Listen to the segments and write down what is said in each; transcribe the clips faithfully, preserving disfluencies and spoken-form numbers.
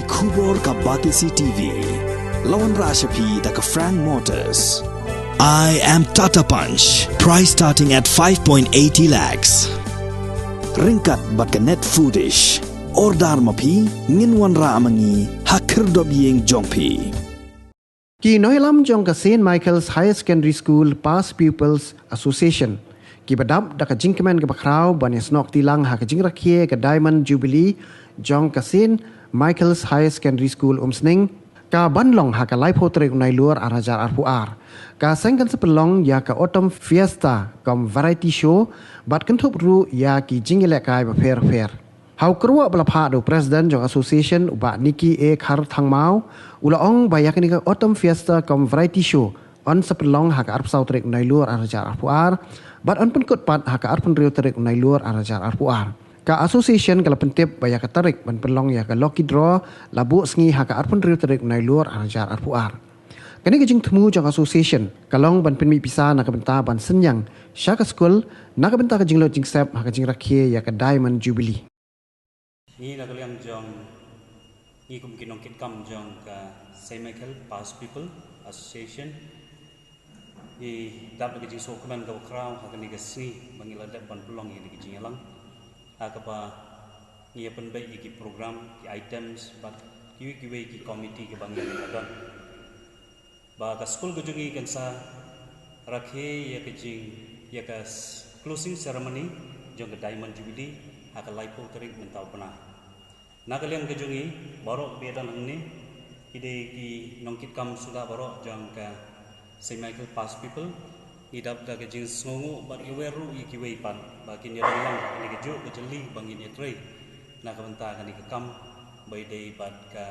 Khubor ka Batesi T V. La wanrah sha phi da ka Frank Motors. I am Tata Punch. Price starting at five point eighty lakhs. Ryngkat bad ka Net Foodish. Order ma phi, ngin wanrah ma ngi ha khyrdop ïing jong phi. Ki nongïalam jong ka Saint Michael's Higher Secondary School Past Pupils Association kiba dap da ka jingkmen kaba khraw ban ïasnoh kti lang ha ka jingrakhe ka Diamond Jubilee jong ka Saint Michael's Higher Secondary School Umsning, ka ban long ha ka laiphew tarik u Nailur ar hajar arphew ar. Ka seng kan sa pynlong ïa ka Autumn Fiesta kum variety show bad kynthup ruh ïa ki jingïalehkai bapher bapher. Ha u kyrwoh ba la phah da u President jong Association, u Bah Nicky A Kharthangmaw, u la ong ba ïa kane ka Autumn Fiesta kum variety show yn sa pynlong ha ka arphew saw tarik u Nailur ar hajar arphew ar bad yn pynkut pat ha ka arphew hynriew tarik u Nailur ar hajar arphew ar. Ka Association ka la pyntip ba ïa ka tarik ban pynlong ïa ka lucky draw la buh sngi ha ka arphew hynriew tarik u Nailur ar hajar arphew ar. Kane ka jingthmu jong Association ka long ban pynmih pisa na ka bynta ban synñiang sha ka skul na ka bynta ka jinglut jingsep ha ka jingrakhe ïa ka Diamond Jubilee. Ngi na ka liang jong ngi kum ki nongkitkam jong ka Saint Michael Past Pupils Association, ngi dap da ka jingsngewkmen kaba khraw ha kane ka sngi ba ngi la dep ban pynlong ïa kane ka jingïalang ha kaba ngi ïa pynbeit ïa ki program, ki items bad kiwei kiwei ki committee kiba ngi la don. Ba ka skul ka jong ngi kan sa rakhe ïa ka jing, ïa ka s-, closing ceremony jong ka Diamond Jubilee ha ka laiphew tarik mynta u bnai. Na ka liang ka jong ngi baroh ba ïadon hangne, ki dei ki nongkitkam suda baroh jong ka Saint Michael Past Pupils, ngi dap da ka jingsngewnguh bad ngi wer ruh ïa kiwei pat ba kin ïadon lang ha kane kajuh ka jylli ba ngin ïatrei na ka bynta kane ka kam ba ïadei bad ka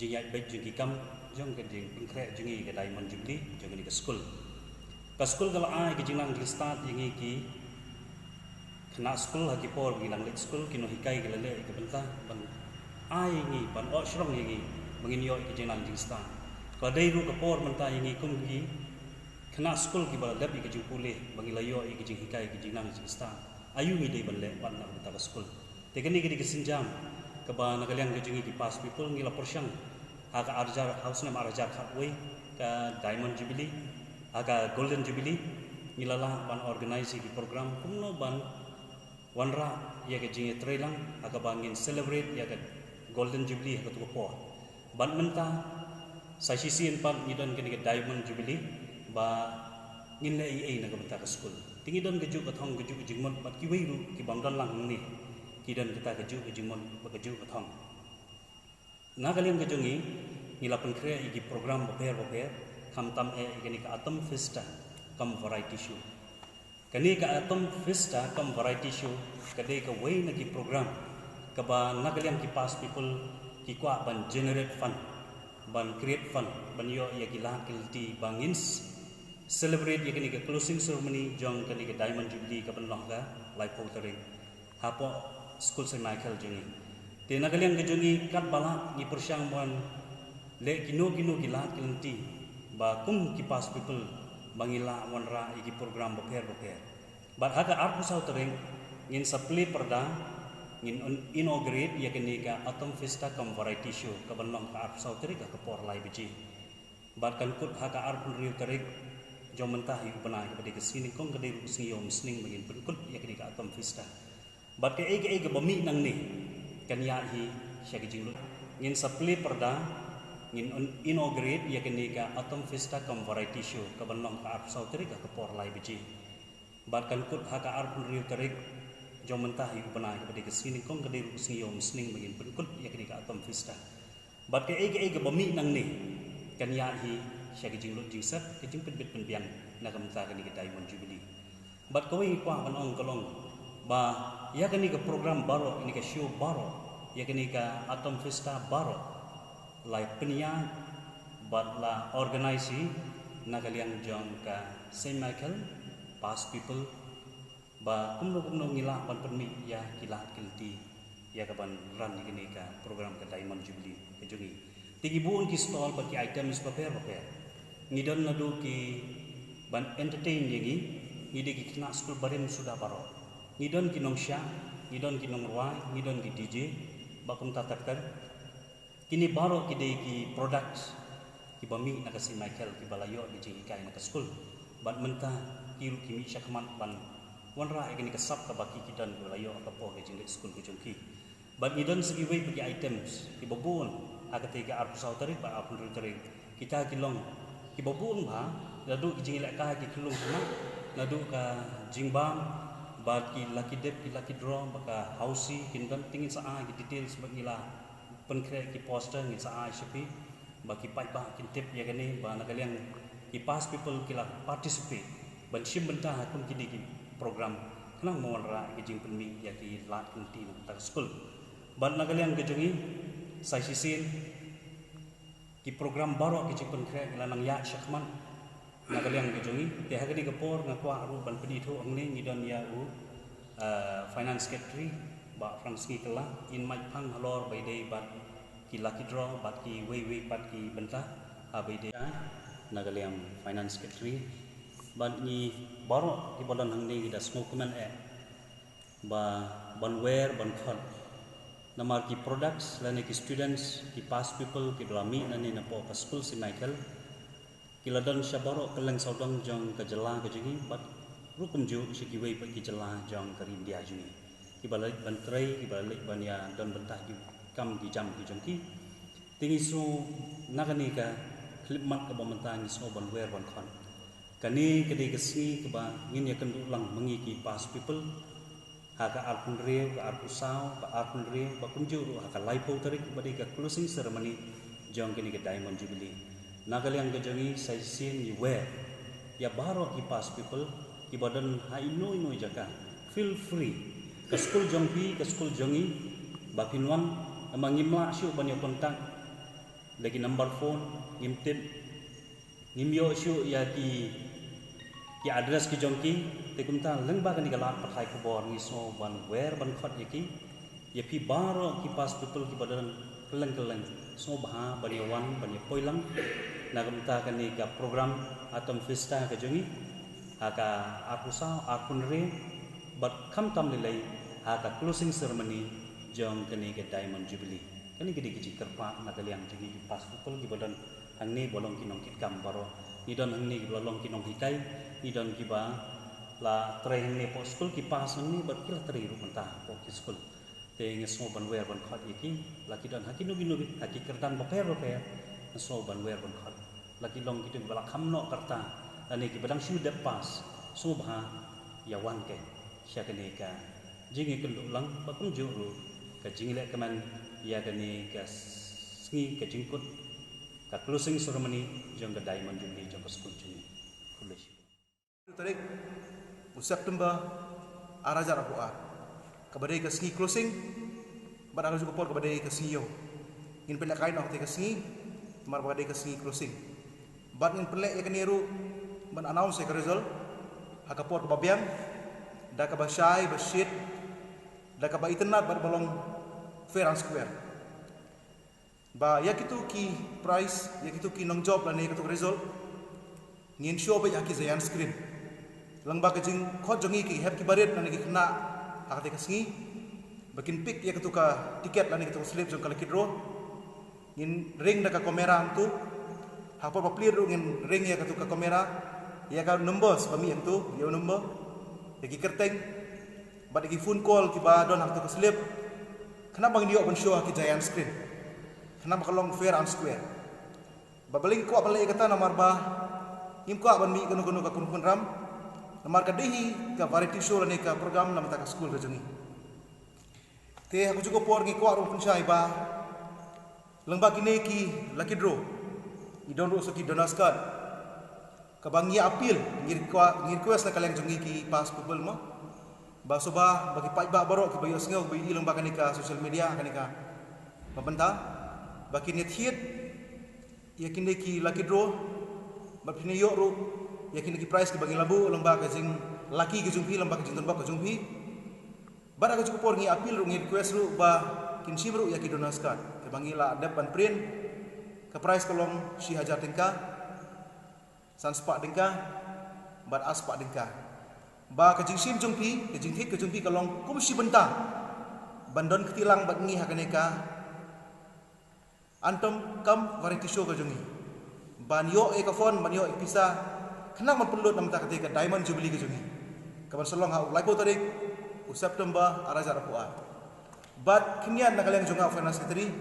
jingïaid beit jong ki kam jong ka jingpynkhreh jong ngi ka Diamond Jubilee jong kane ka skul. Ka skul ka la ai ka jingnang jingstad ïa ngi ki khynnah skul ha ki por ba ngi dang leit skul, ki nonghikai ki la leh ïa ka bynta ban ai ïa ngi, ban ong shrong ïa ngi ba ngin ïoh ïa ka jingnang jingstad. Ka la dei ruh ka por mynta ïa ngi kum ki khynnah skul kiba la dep ïa ka jingpule ba ngi la ïoh ïa ka jinghikai, ka jingnang jingstad. Aïu ngi dei ban leh pat na ka bynta ka skul. Te kane ka dei ka sienjam kaba na ka liang ka jong ngi ki Past Pupils ngi la pyrshang ha ka ar hajar, ha u snem ar hajar khatwei, ka Diamond Jubilee, ha ka Golden Jubilee, ngi la lah ban organise ïa ki program kumno ban wanrah ïa ka jingïatreilang ha kaba ngin celebrate ïa ka Golden Jubilee ha katu ka por. Bad mynta sa shisien pat ngi don kane ka Diamond Jubilee ba ngin leh ei ei na ka bynta ka skul. Te ngi don kajuh ka thong, kajuh ka jingmut bad kiwei ruh ki bym don lang hangne ki don kata kajuh ka jingmut bad kajuh ka thong. Na ka liang ka jong ngi, ngi la pynkhreh ïa ki program bapher bapher, khamtam eh ïa kane ka Autumn Fiesta kum variety show. Kane ka Autumn Fiesta kum variety show ka dei kawei na ki program kaba na ka liang ki Past Pupils ki kwah ban generate fund, ban create fund, ban ïoh ïa ki lad ki lynti ba ngin s-, celebrate ïa kane ka closing ceremony jong kane ka Diamond Jubilee ka ban long ha ka laiphew tarik hapoh skul Saint Michael jong ngi. Te na ka liang ka jong ngi katba lah ngi pyrshang ban leh kino kino ki lad ki lynti ba kum ki Past Pupils ba ngin lah wanrah ïa ki program bapher bapher. Bad ha ka arphew saw tarik ngin sa plie pyrda, ngin un-, inaugurate ïa kane ka Autumn Fiesta kum variety show ka ban long ka arphew saw tarik ha ka por lai baje. Bad kan kut ha ka arphew hynriew tarik jong mynta hi u bnai, kaba dei ka sngi nyngkong, ka dei ruh ka sngi ïa u Umsning ba ngin pynkut ïa kane ka Autumn Fiesta. Bad kaei kaei kaba mih nangne kan ïaid hi sha ka jinglut. Ngin sa plie pyrda, ngin un-, inaugurate ïa kane ka Autumn Fiesta kum variety show ka ban long ka arphew saw tarik ha ka por lai baje. Bad kan kut ha ka arphew hynriew tarik jong mynta hi u bnai, kaba dei ka sngi nyngkong, ka dei ruh ka sngi ïa u Umsning ba ngin pynkut ïa kane ka Autumn Fiesta. Bad kaei kaei kaba mih nangne kan ïaid hi sha ka jinglut jingsep, ka jingpynbit pynbiang na ka bynta kane ka Diamond Jubilee. Bad kawei ngi kwah ban ong ka long ba ïa kane ka program baroh, kane ka show baroh, ïa kane ka Autumn Fiesta baroh la pynïaid bad la organise hi na ka liang jong ka Saint Michael Past Pupils, ba kumno kumno ngi lah ban pynmih ïa ki lad ki lynti ïa ka ban run ïa kane ka program ka Diamond Jubilee ka jong ngi. Te ngi bun ki stall bad ki items bapher bapher. Ngi don naduh ki ban entertain ïa ngi, ngi dei ki khynnah skul barim suda baroh. Ngi don ki nongshah, ngi don ki nongrwai, ngi don ki D J, bad kumta ter ter. Kine baroh ki dei ki products kiba mih na ka St Michael kiba la ïoh ki jinghikai na ka skul. Bad mynta ki ruh ki mih shakhmat ban wanrah ïa kine ka sap kaba ki ki don kiba la ïoh ha ka por ka jingleit skul ka jong ki. Bad ngi don sa kiwei pat ki items kiba bun ha katei ka arphew saw tarik bad arphew hynriew tarik. Kita ki long kiba bun bha, naduh ki jingïalehkai ki khyllung khynnah, naduh ka jingbam, bad ki lucky dip, ki lucky draw, bad ka housie, kin don, te ngin sa ai ki details bad ngi la pynkhreh ki poster, ngin sa ai sha phi, ba ki paidbah kin tip ïa kane, ba na ka liang ki past pupil ki la participate ban shim bynta ha kum kine ki program khnang ban wanrah ïa ki jingpynmih ïa ki lad ki lynti na ka bynta ka skul. Bad na ka liang ka jong ngi, sa shisien ki program baroh ki jingpynkhreh ngi la nang ïaid shakhmat na ka liang ka jong ngi. Te ha kane ka por nga kwah ruh ban pynithuh hangne, ngi don ïa u, eh, Finance Secretary, Bah Franksngi Kylla, in mait phang halor ba ïadei bad ki lucky draw bad kiwei wei pat ki bynta, ha ba ïadei na ka liang Finance Secretary. Bad ngi baroh kiba don hangne ngi da sngewkmen eh ba ban wer ban khot. Namar ki products lane ki students, ki past pupil kiba la mih nangne napoh ka skul St Michael, ki la don sha baroh kylleng sawdong jong ka jylla ka jong ngi, bad ruh kumjuh sha kiwei pat ki jylla jong ka ri India jong ngi, kiba la leit ban trei, kiba la leit ban ïa don bynta ki kam ki jam ki jong ki. Te ngi sngew na kane ka khyllipmat kaba mynta ngi sngew ban wer ban khot. Kane ka dei ka sngi kaba ngin ïakynduh lang ma ngi ki past pupil ha ka arphew hynriew, ka arphew saw, ka arphew hynriew, bad kumjuh ruh ha ka laiphew tarik ba dei ka closing ceremony jong kane ka Diamond Jubilee. Na ka liang ka jong ngi sa shisien ngi wer ïa baroh ki past pupil kiba don ha ino ino jaka. Feel free. Ka skul jong phi, ka skul jong ngi, ba phin wan, namar ngim lah shuh ban ïa contact da ki number phone, ngim tip, ngim ïoh shuh ïa ki, ki address ki jong ki. Te kumta lyngba kane ka lad pathai khubor ngi sngew ban wer ban khot ïa ki, ïa phi baroh ki past pupil kiba don kylleng kylleng, sngewbha ban ïa wan ban ïa poi lang na ka bynta kane ka program Autumn Fiesta ka jong ngi ha ka arphew saw, arphew hynriew, bad khamtam lei lei ha ka closing ceremony jong kane ka Diamond Jubilee. Kane ka dei ka jingkyrpad na ka liang jong ngi ki past pupil kiba don hangne ba long ki nongkitkam baroh. Ngi don hangne kiba la long ki nonghikai, ngi don kiba la trei hangne poh skul, ki pass hangne bad ki la trei ruh mynta poh ki skul. Te ngi sngew ban wer ban khot ïa ki, la ki don ha kino kino, ha ki kyrdan bapher bapher, ngi sngew ban wer ban khot. La ki long kito kiba la kham noh karta lane kiba dang shu dep pass, sngewbha ïa wan keiñ sha kane ka jingïakynduh lang, bad kumjuh ruh ka jingïalehkmen ïa kane ka sngi, ka jingkut, ka closing ceremony jong ka Diamond Jubilee jong ka skul jong ngi. Khublei shibun. Tarik u September ar hajar arphew ar, kaba dei ka sngi closing, bad ha kajuh ka por kaba dei ka sngi ïew. Ngin pynlehkai noh kata ka sngi namar ba ka dei ka sngi closing. Bad ngin pynleh ïa kane ruh ban announce ïa ka result ha ka por kaba biang, da kaba shai ba shit, da kaba itynnad bad ba long fair and square. Ba ïa kito ki prize, ïa kito ki nongjop lane ïa kito ki result, ngin show beit ha ki giant screen. Lyngba ka jingkhot jong ngi ki hep ki barit lane ki khynnah ha kata ka sngi, ba kin pick ïa kito ka ticket lane kito ka slip jong ka lucky draw. Ngin ring da ka camera hangto. Ha por ba plie ruh ngin ring ïa kito ka camera, ïa ka numbers ba mih hangto, ïa u number, ïa ki kyrteng, bad ïa ki phone call kiba don ha kito ka slip. Khnang ba ngin ïoh ban show ha ki giant screen, khnang ba ka long fair and square. Ba balei ngi kwah ban leh ïa kata namar ba ngim kwah ban mih kano kano ka kynhun ram, namar ka dei hi ka variety show lane ka program na bynta ka skul ka jong ngi. Te ha kajuh ka por ngi kwah ruh pynshai ba lyngba kine ki lucky draw, ngi don ruh sa ki donors card, kaba ngi appeal, ngi requ-, ngi request na ka liang jong ngi ki past pupil mo, ba sngewbha ba ki paidbah baroh kiba ïohsngew, ba ïohi lyngba kane ka social media, kane ka ba bynta, ba kin ïa thied ïa kine ki lucky draw, bad phin ïoh ruh ïa kine ki prize kiba ngi la buh lyngba ka jinglucky ka jong phi, lyngba ka jingdonbok ka jong phi. Bad ha kajuh ka por ngi appeal ruh, ngi request ruh ba kin shim ruh ïa ki donors card, kaba ngi la dep ban print. Ka prize ka long shi hajar tyngka, san spah tyngka, bad ar spah tyngka. Ba ka jingshim jong phi, ka jingthied ka jong phi ka long kum shi bynta ban don kti lang bad ngi ha kane ka Anthem cum variety show ka jong ngi, ban ïoh ïa ka fund, ban ïoh ïa ka pisa khnang ban pynlut namar kata ka Diamond Jubilee ka jong ngi, kaban sa long ha u laiphew tarik u September ar hajar arphew ar. Bad khyndiat na ka liang jong nga u Finance Secretary,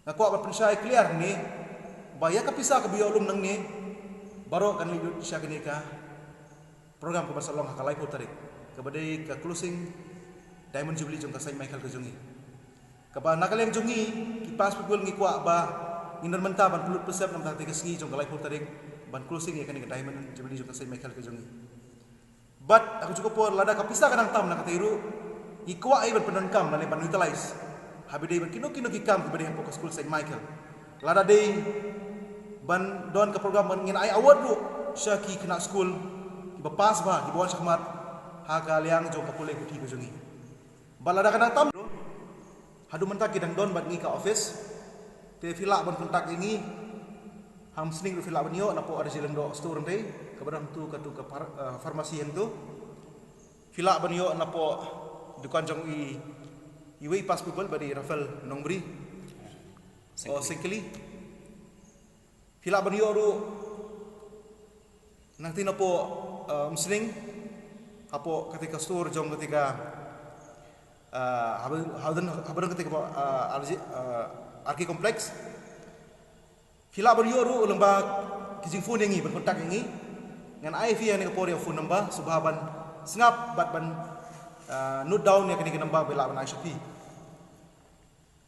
nga kwah ban pynshai clear hangne ba ïa ka pisa kaba ïoh lum nangne baroh kan leit lut sha kane ka program kaba sa long ha ka laiphew tarik, kaba dei ka closing Diamond Jubilee jong ka Saint Michael ka jong ngi. Kaba na ka liang jong ngi ki past people ngi kwah ba ngin don mynta ban pynlut pynsep namar kata ka sngi jong ka laiphew tarik ban closing ïa kane ka Diamond Jubilee jong ka Saint Michael ka jong ngi. Bad ha kajuh ka por lada ka pisa ka dang tam na katei ruh, ngi kwah ei ban pyndonkam lane ban utilize ha ba dei ban kino kino ki kam kiba dei hapoh ka skul Saint Michael. Lada dei ban don ka program ban ngin ai award ruh sha ki khynnah skul kiba pass bha, kiba wan shakhmat ha ka liang jong ka pule puthi ka jong ngi. Bad lada ka dang tam ruh, haduh mynta ki dang don bad ngi ka office. Te phi lah ban contact ïa ngi. Ha Umsning ruh phi lah ban ïoh napoh Arjilangdoh Store, hangtei kaba don hangtu, katu ka phar-, eh, pharmacy hangtu. Phi lah ban ïoh napoh dukan jong i, iwei i past pupul ba dei Rafael Nongbri. O Sengkeli. Phi lah ban ïoh ruh nangtei napoh, eh, Umsning, hapoh katei ka store jong katei ka, eh, haba, haba don, haba don katei ka, eh, R J, eh, R K Complex. Phi lah ban ïoh ruh lyngba ki jingphone ïa ngi, ban contact ïa ngi. Ngan ai phi ïa kane ka por ïa phone number, sngewbha ban sngap bad ban, eh, note down ïa kane ka number ba lah ban ai sha phi.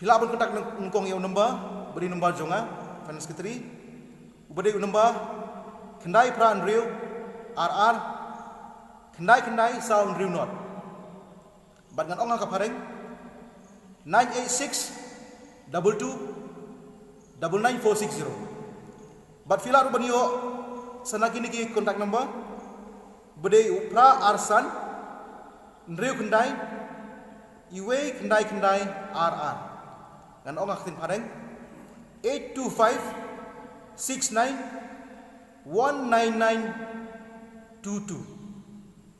Phi lah ban contact nyng-, nyngkong ïa u number ba dei number jong nga, Finance Secretary, uba dei u number khyndai phra hynriew ar ar khyndai khyndai saw hynriew nod. Bad ngan ong ha ka phareng, nine eight six double two double nine four six zero. Bad phi lah ruh ban ïoh sa na kine ki contact number, ba dei u phra ar san hynriew khyndai iwei khyndai khyndai ar ar. Ngan ong ha ka ktien phareng, eight two five six nine one nine nine two two.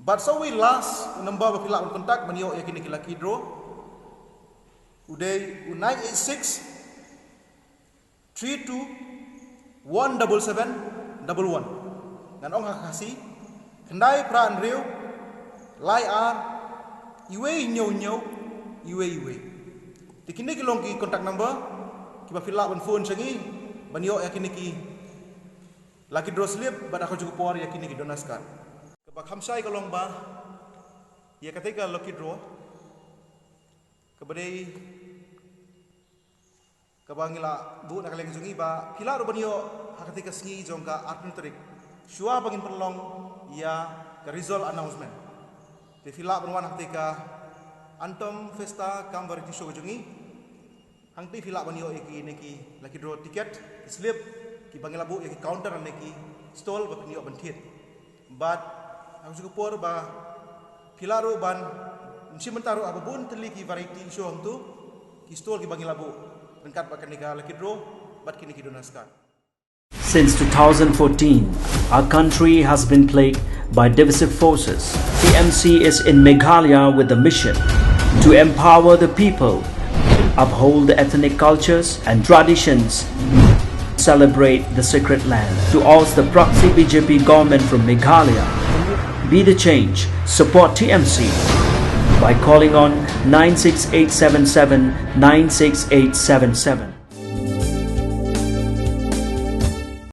Bad sa uwei last number ba phi lah ban contact ban ïoh ïa kine ki lucky draw, u dei u nine eight six three two one double seven double one. Ngan ong ha ka Khasi, khyndai phra hynriew lai ar iwei hynñiew hynñiew iwei iwei. Te kine ki long ki contact number kiba phi lah ban phone sha ngi ban ïoh ïa kine ki lucky draw slip bad ha kajuh ka por ïa kine ki donors card. Kaba kham shai ka long ba ïa katei ka lucky draw kaba dei kaba ngi la buh na ka liang jong ngi, ba phi lah ruh ban ïoh ha katei ka sngi jong ka arphew tarik, shuwa ba ngin pynlong ïa ka result announcement. Te phi lah ban wan ha katei ka Anthem Fiesta cum Variety Show jong ngi. Hangtei phi lah ban ïoh ïa kine ki lucky draw ticket, ki slip kiba ngi la buh ïa ki counter ne ki stall ba phin ïoh ban thied. Bad ha kajuh ka por ba phi lah ruh ban shim bynta ruh ha ba bun tylli ki variety show hangtu, ki stall kiba ngi la buh ryngkat bad kane ka lucky draw bad kine ki donors card. Since two thousand fourteen, our country has been plagued by divisive forces. T M C is in Meghalaya with the mission to empower the people, uphold the ethnic cultures and traditions, celebrate the sacred land, to oust the proxy B J P government from Meghalaya. Be the change. Support T M C by calling on nine six eight seven seven nine six eight seven seven.